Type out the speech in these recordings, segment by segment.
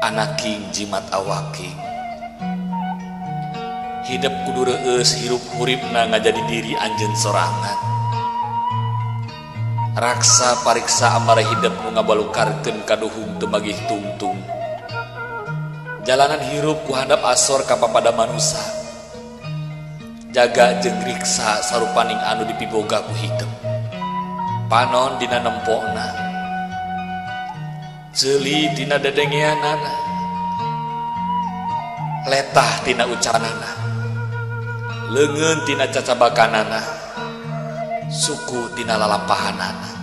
Anaking jimat awaking hidup kudu reueus hirup huripna ngajadi diri anjeun sorangan. Raksa pariksa amara hidup nu ngabalukarkeun kaduhung teu magih tungtung. Jalanan hirup ku handap asor ka papada manusa. Jaga jeung riksa sarupaning anu dipiboga ku hidup. Panon dina nempona, ceuli dina dedengeanana, letah tina ucapanana, leungeun tina cacabakanana, suku tina lalampahanana.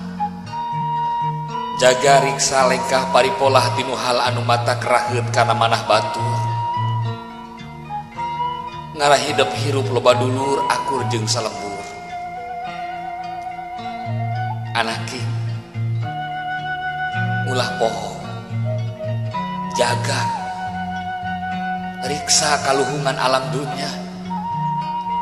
Jaga riksa lengkah paripolah tinu hal anu mata keraheut kana manah batur. Ngarah hidep hirup loba dulur akur jeung salembur. Anaking ulah poho, jaga riksa kaluhungan alam dunya.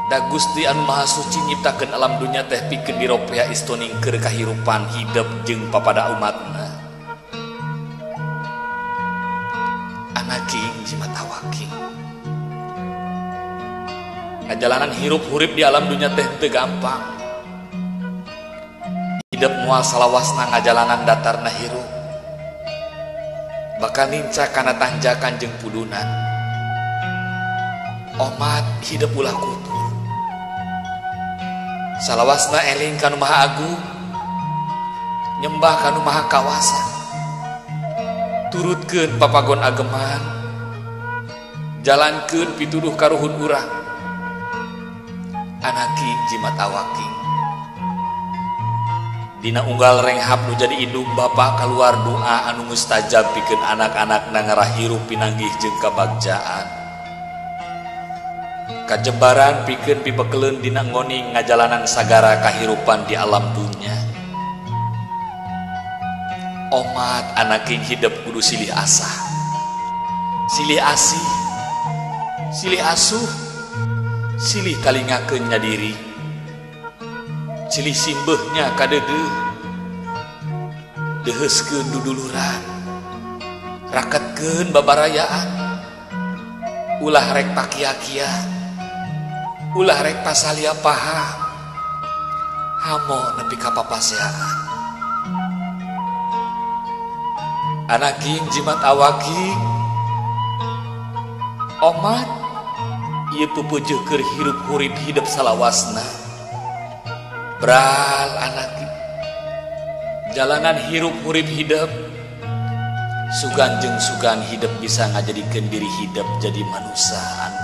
Da Gusti anu Maha Suci nyiptakeun alam dunya teh pikeun diropea istoning keur kahirupan hidep jeung papada umatna. Anaking jimat awaking ngajalanan hirup hurip di alam dunya teh teu gampang. Hidep moal salawasna ngajalanan datarna hirup, bakal nincak kana tanjakan jeung pudunan. Omat hidep ulah kutur, salawasna eling kanu Maha Agung, nyembah kanu Maha Kawasa, turutkeun papagon ageman, jalankeun pituduh karuhun urang. Anaking jimat awaking dina unggal renghap nu jadi indung bapa kaluar doa anu mustajab pikeun anak-anakna ngarah hirup pinanggih jeung kabagjaan. Kajebaran pikeun pibekeleun dina ngoning ngajalanan sagara kahirupan di alam dunya. Omat anaking hidep kudu silih asah, silih asih, silih asuh, silih talingakeun nya diri, silih simbeuhnya kadeudeuh, deuheuskeun duduluran, raketkeun babarayaan, ulah rek pakia-kia, ulah rek pasalia paha, hamo nepi ka papaseaan. Anaking jimat awaking omat ieu pupujuh keur hirup hurip hidep salawasna. Bral anaki jalanan hirup hurip hidep sugan jeung sugan hidep bisa ngajadikeun diri hidep jadi manusia anu